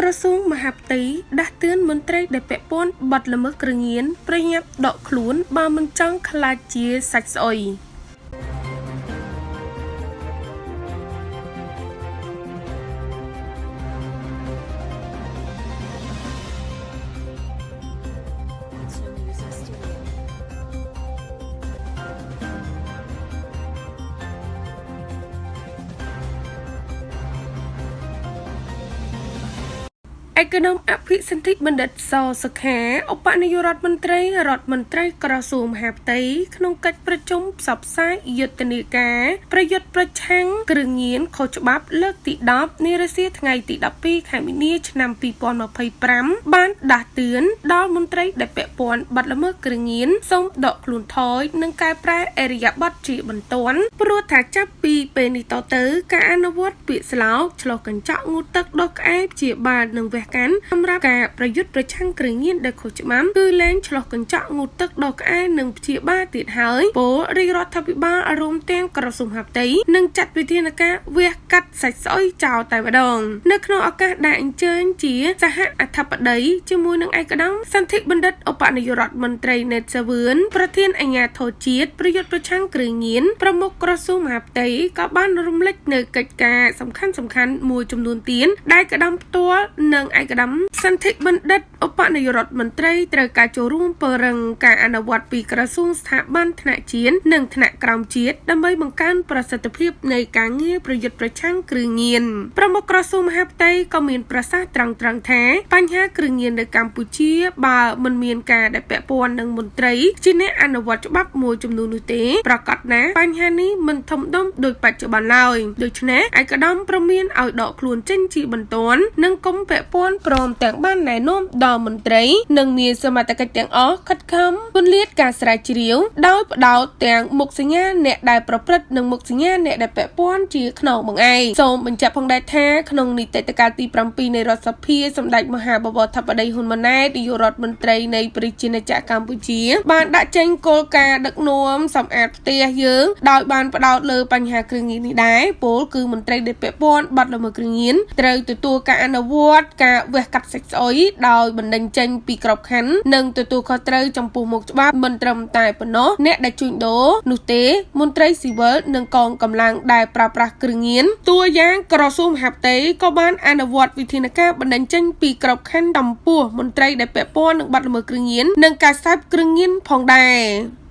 ក្រសួងមហាផ្ទៃដាស់តឿនមន្ត្រីដែលពាក់ព័ន្ធបទល្មើសគ្រឿងញៀនប្រញាប់ដកខ្លួនបើមិនចង់ក្លាយជាសាច់ស្អុយ។ Monster Music Studio. ឯកឧត្តមអភិសន្ធិបណ្ឌិតសសុខាឧបនាយករដ្ឋមន្ត្រីរដ្ឋមន្ត្រីក្រសួងមហាផ្ទៃក្នុងកិច្ចប្រជុំផ្សព្វផ្សាយយុទ្ធនាការប្រយុទ្ធប្រឆាំងគ្រឿងញៀនខុសច្បាប់លើកទី10នារសៀលថ្ងៃទី12ខែមីនាឆ្នាំ2025បានដាស់តឿនដល់មន្ត្រីដែលពាក់ព័ន្ធបទល្មើសគ្រឿងញៀនសូមដកខ្លួនថយនិងកែប្រែឥរិយាបថជាបន្ទាន់ព្រោះថាចាប់ពីពេលនេះតទៅការអនុវត្តពាក្យស្លោកឆ្លុះកញ្ចក់ងូតទឹកដោះក្អែបជាបាលនិងវះកាន់សម្រាប់ការប្រយុទ្ធប្រឆាំងគ្រឿងញៀនដែលខុសច្បាប់គឺលែងឆ្លុះកញ្ចក់ងូតទឹកដោះក្អែនិងព្យាបាលទៀតហើយពលរាជរដ្ឋាភិបាលរួមទាំងក្រសួងមហាផ្ទៃនឹងចាត់វិធានការវះកាត់សាច់ស្អុយចោលតែម្ដងនៅក្នុងឱកាសដែលអញ្ជើញជាសហអធិបតីជាមួយនឹងឯកឧត្តមសន្ធិបណ្ឌិតឧបនាយករដ្ឋមន្ត្រីណេតសាវឿនប្រធានអាជ្ញាធរជាតិប្រយុទ្ធប្រឆាំងគ្រឿងញៀនប្រមុខក្រសួងមហាផ្ទៃក៏បានរំលេចនៅកិច្ចការសំខាន់ៗមួយចំនួនទៀតដែលកដាំផ្ទាល់និងឯកឧត្តមសន្ធិបណ្ឌិតឧបនាយករដ្ឋមន្ត្រីត្រូវការចូលរួមពង្រឹងការអនុវត្តពីក្រសួងស្ថាប័នថ្នាក់ជាតិនិងថ្នាក់ក្រោមជាតិដើម្បីបង្កើនប្រសិទ្ធភាពនៃការងារប្រយុទ្ធប្រឆាំងគ្រឿងញៀនប្រមុខក្រសួងមហាផ្ទៃក៏មានប្រសាសន៍ត្រង់ៗថាបញ្ហាគ្រឿងញៀននៅកម្ពុជាបើមិនមានការដែលពាក់ព័ន្ធនឹងមន្ត្រីជាអ្នកអនុវត្តច្បាប់មួយចំនួននោះទេប្រកាសណាស់បញ្ហានេះមិនធំដុំដោយបច្ចុប្បន្នឡើយដូច្នេះឯកឧត្តមព្រមានឲ្យដកខ្លួនចេញជាបន្ទាន់និងកុំពាក់ព័ន្ធព្រមទាំងបានណែនាំដល់មន្ត្រីនិងមានសមត្ថកិច្ចទាំងអស់ខិតខំពន្លាតការស្រាវជ្រាវដោយផ្ដោតទាំងមុខសញ្ញាអ្នកដែលប្រព្រឹត្តនិងមុខសញ្ញាអ្នកដែលពាក់ព័ន្ធជាខ្នងបង្អែកសូមបញ្ជាក់ផងដែរថាក្នុងនីតិកាលទី7នៃរដ្ឋសភាសម្ដេចមហាបវរធិបតីហ៊ុនម៉ាណែតនាយករដ្ឋមន្ត្រីនៃប្រជាណាចក្រកម្ពុជាបានដាក់ចេញគោលការណ៍ដឹកនាំសម្អាតផ្ទះយើងដោយបានផ្ដោតលើបញ្ហាគ្រឿងញៀននេះដែរពលគឺមន្ត្រីដែលពាក់ព័ន្ធបទល្មើសគ្រឿងញៀនត្រូវទទួលការអនុវត្តការវះកាត់សាច់ស្អុយដោយបណ្ដេញចេញពីក្របខ័ណ្ឌនិងទទួលខុសត្រូវចំពោះមុខច្បាប់មិនត្រឹមតែប៉ុណ្ណោះអ្នកដែលជួញដូរនោះទេមន្ត្រីស៊ីវិលនិងកងកម្លាំងដែលប្រើប្រាស់គ្រឿងញៀនតួយ៉ាងក្រសួងមហាផ្ទៃក៏បានអនុវត្តវិធានការបណ្ដេញចេញពីក្របខ័ណ្ឌចំពោះមន្ត្រីដែលពាក់ព័ន្ធនឹងបទល្មើសគ្រឿងញៀននិងការសេពគ្រឿងញៀនផងដែរ។